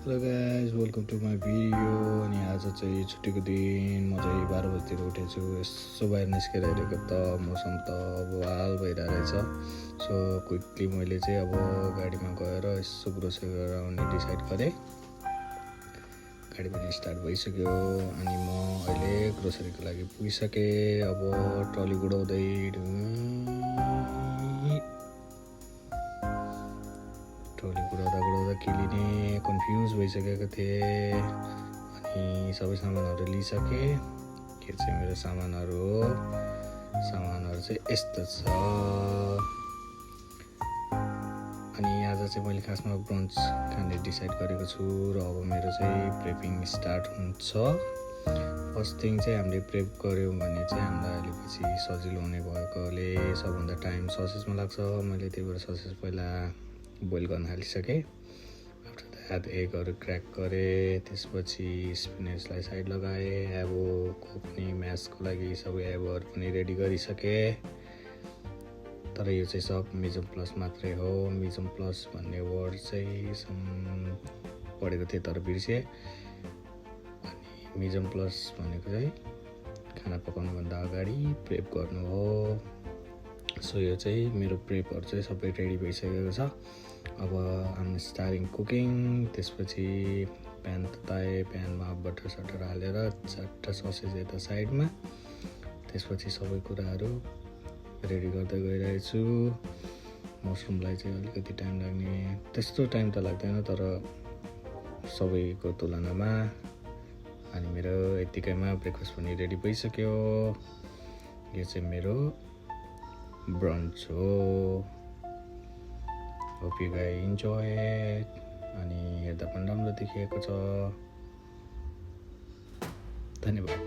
Hello guys, welcome to my video. अनि आज चाहिँ छुट्टीको दिन म चाहिँ 12 बजीतिर उठेछु। यसो बाहिर निस्केर हेरेको त मौसम त अब हाल भइरहेको रहेछ। सो क्विकली मैले चाहिँ अब गाडीमा गएर यसो ग्रोसरी गरेर आउने डिसाइड गरेँ। गाडी पनि स्टार्ट भइसक्यो अनि म अहिले ग्रोसरीको लागि पुगिसकेँ। अब ट्रली गुडाउँदै गुडाउँदा के लिने कन्फ्युज भइसकेको थिएँ। अनि सबै सामानहरू लिइसकेँ। के चाहिँ मेरो सामानहरू हो, सामानहरू चाहिँ यस्तो छ। अनि आज चाहिँ मैले खासमा ब्रन्च खाने डिसाइड गरेको छु र अब मेरो चाहिँ प्रेपिङ स्टार्ट हुन्छ। फर्स्ट थिङ चाहिँ हामीले प्रेप गऱ्यौँ भने चाहिँ हामीलाई अहिले पछि सजिलो हुने भएकोले सबभन्दा टाइम ससेजमा लाग्छ। मैले त्यही भएर ससेज पहिला बोइल गर्न थालिसकेँ। आफ्टर द्याट एगहरू क्र्याक गरेँ, त्यसपछि स्पिनेचलाई साइड लगाएँ। एभोको पनि म्यासको लागि सबै एभोहरू पनि रेडी गरिसकेँ। तर यो चाहिँ सब मिजम प्लस मात्रै हो। मिजम प्लस भन्ने वर्ड चाहिँ पढेको थिएँ तर बिर्सेँ। अनि मिजम प्लस भनेको चाहिँ खाना पकाउनुभन्दा अगाडि प्रेप गर्नु हो। सो यो चाहिँ मेरो प्रेपहरू चाहिँ सबै रेडी भइसकेको छ। अब आम स्टार्टिङ कुकिङ। त्यसपछि प्यान तताएँ, प्यानमा बटर सटर हालेर 4टा ससेज यता साइडमा। त्यसपछि सबै कुराहरू रेडी गर्दै गइरहेछु। मसरुमलाई चाहिँ अलिकति टाइम लाग्ने, त्यस्तो टाइम त लाग्दैन तर सबैको तुलनामा। अनि मेरो यत्तिकैमा ब्रेकफास्ट पनि रेडी भइसक्यो। यो चाहिँ मेरो ब्रन्च हो। Hope you guys enjoy it. अनि हेर्दा पनि राम्रो देखिएको छ। धन्यवाद।